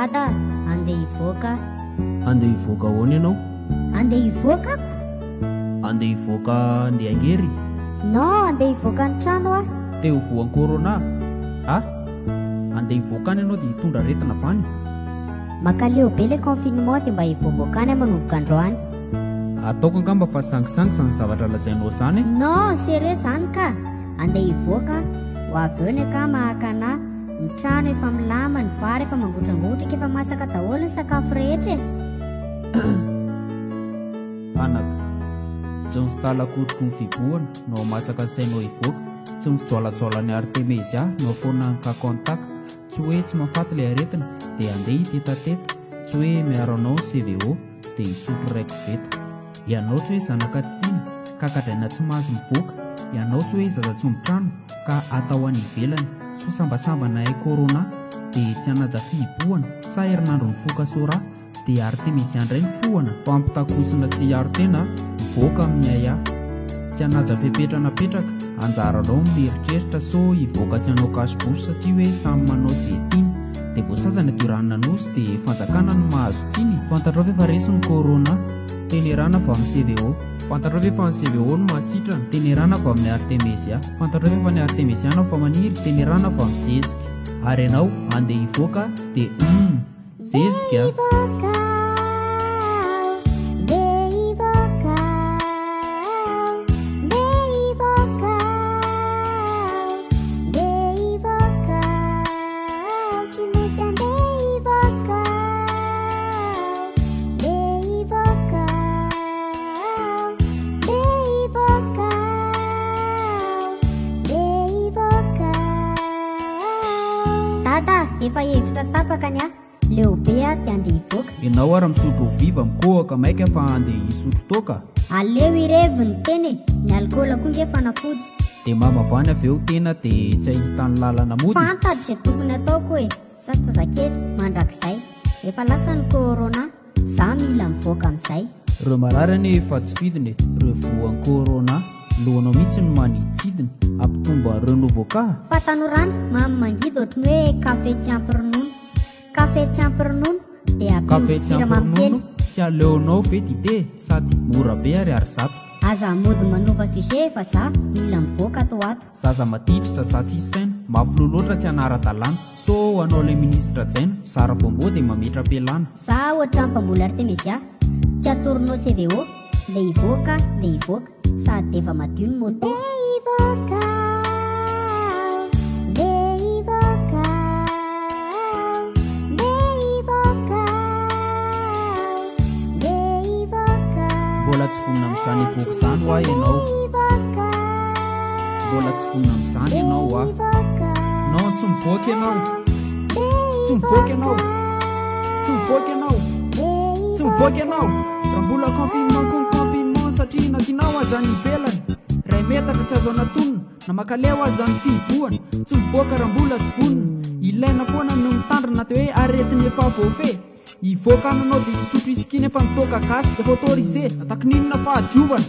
Dada, andeha hivoaka aho. Andeha hivoaka ahoana ianao? Andeha hivoaka ako. Andeha hivoaka andeha angery? Non, andeha hivoaka ny trano aho. Te ho voan'ny corona? Ah? Andeha hivoaka any ianao dia hitondra aretina avy any? Makaleo be le confinement dia mba hivoaboaka any aho manomboka androany. Ataoko angamba fa sangisangy izany zavatra lazainao izany e! Non, sérieux izany ka! Andeha hivoaka aho. Ho avy eo ny akama haka anà. Ny trano efa milama, ny vary efa mangotrangotraka, efa masaka daholo ny sakafo rehetra e! Anaka, tsy ny fitalakotroko ny fibohana no hamasaka ny sainao hivoaka, tsy ny fijoalajoalan'ny artemezia no hafoana ny cas contact, tsy hoe tsy mahafaty ilay aretina dia andeha hitetateta, tsy hoe miaro anao ny CVO dia hisotro iray koveta. Ianao tsy hoe zanaka tsy tiana, ka gadraina tsy mahazo mivoaka, ianao tsy hoe zaza tsy omby trano, ka atao any ivelany, soa sambasamba nahay corona, dia tsy hanaja fihibohana, sa herinandro nifoka sora, dia artemisia indray ny fohana, fampitakosina tsy hiaro tena, mivoaka amin'ny ahiahy, tsy hanaja fepetra napetraka, anjaranao ny mieritreritra sao hivoaka tsy hanao cache bouche satria hoe samy manao ze tiany, dia voasazana durant nanosy dia fanjakana no mahazo tsiny, fantatrao ve fa resy ny corona? Tenerana avy amin'ny CVO. Fantatrao ve fa ny CVO no mahasitrana? Tenerana avy amin'ny Artemisia. Fantatrao ve fa ny Artemisia no afa-maniry? Tenerana avy amin'ny zezika. Ary ianao andeha hivoaka dia humm. Zezika. Dada, efa hevitra tapaka ny ahy. Leo be aho dia andeha hivoaka. Ianao ary misotro viva mikohaka maika fa andeha hisotro toaka? Aleo hirevy ny tena e, ny alikaola koa nge fanafody. Dia mamavany avy eo tena dia tsy ahitany lalana mody. Fantatro izay tokony ataoko e, sady zazakely mandrakizay. Efa lasa ny corona, za mila mivoaka amin'izay. Reo marary anie efa tsy fidiny e, reo voan'ny corona, lohanao mihitsy no maniditsidina, hampitombo an'ireo nouveau cas. Fahatanorana, mamy mangidy ohatry ny hoe kafe tsy ampy ronono. Kafe tsy ampy ronono dia ampio Kafe tsy ampy siramamy kely. ronono, tsy aleonao ve dite sady mora be ary ary zato. Aza mody manova sujet fa za mila mivoaka ato ho ato. Zaza maditra, zaza tsisy saina, mafy loha loatra tsy hanara-dalàna, so anao ilay ministre hajaina, mizara bonbon dia mametra-pialana. Za ohatran'ny mpamboly artemisia, tsy atoronao CVO, le hivoaka le hivoaka, sady efa madio ny moto. Ndeha hivoaka aho, ndeha hivoaka aho, ndeha hivoaka aho, ndeha hivoaka. Mbola tsy vonona amin'izany hivoaka izany hoa ianao. Mbola tsy vonona amin'izany ianao hoa. Non, tsy mivoaka ianao. Tsy mivoaka ianao. Tsy mivoaka ianao. Tsy mivoaka ianao. Raha mbola confinement koa ny confinement satria na tianao aza ny ivelany. Iray metatra tsy azo anatonina, na makaleo aza ny fihibohana. Tsy mivoaka raha mbola tsy vonona. Ilaina foana ny mitandrina dia hoe aretina efa voafehy. Hivoaka any anao dia hisotro whisky nefa ny toaka gasy efa autorisé, na takininina fahadiovana.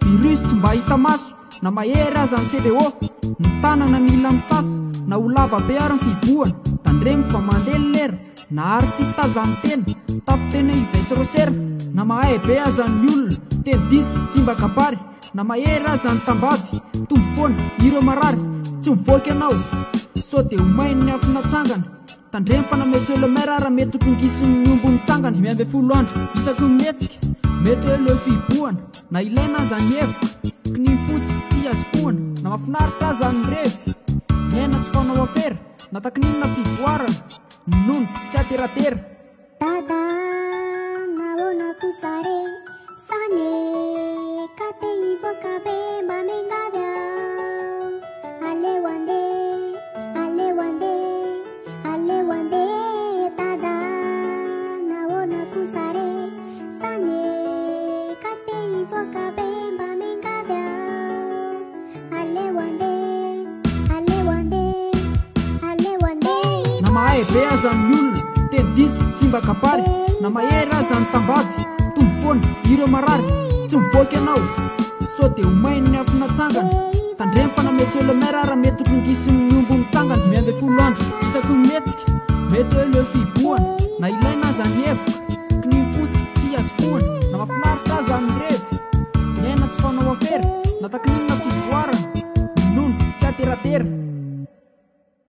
Virus tsy mba hita maso, na mahery aza ny CVO. Ny tanana mila misasa, na ho lava be ary ny fihibohana. Tandremo fa mandeha ny lera, na artiste aza ny tena. Tafiteny hoe Yves Rocher, na mahay be aza ny olona. Teny diso, tsy mba kabary, na mahery aza ny tambavy. Tombo foana, ireo marary, tsy mivoaka ianao, sao dia ho main'ny afo natsangana. Tandremo fa na monsieur le maire ara mety ho trongisin'ny omby mitsangana 15 andro isaky ny mihetsika, mety hoe leo fihibohana, na ilaina aza ny hevoka, kinim-potsy tsy azo fohana, na mahafinaritra aza ny revy, ny aina tsy fanao afera, na takininina fivoarana, ny nono tsy ateratera. Dada nahoana kosa re zany e ka te hivoaka be mba miangavy aho aleo andeha aleo andeha aleo andeha Dada nahoana kosa re zany e ka te hivoaka be mba miangavy aho aleo andeha aleo andeha aleo andeha Na mahay be aza ny olona, teny diso tsy mba kabary, na mahery aza ny tambavy, mitombo foana ireo marary, tsy mivoaka ianao sao dia ho main'ny afo natsangana, tandremo fa na monsieur le maire ara mety ho trongisin'ny omby mitsangana 15 andro isaky ny mihetsika, mety hoe leo fihibohana, na. tratera.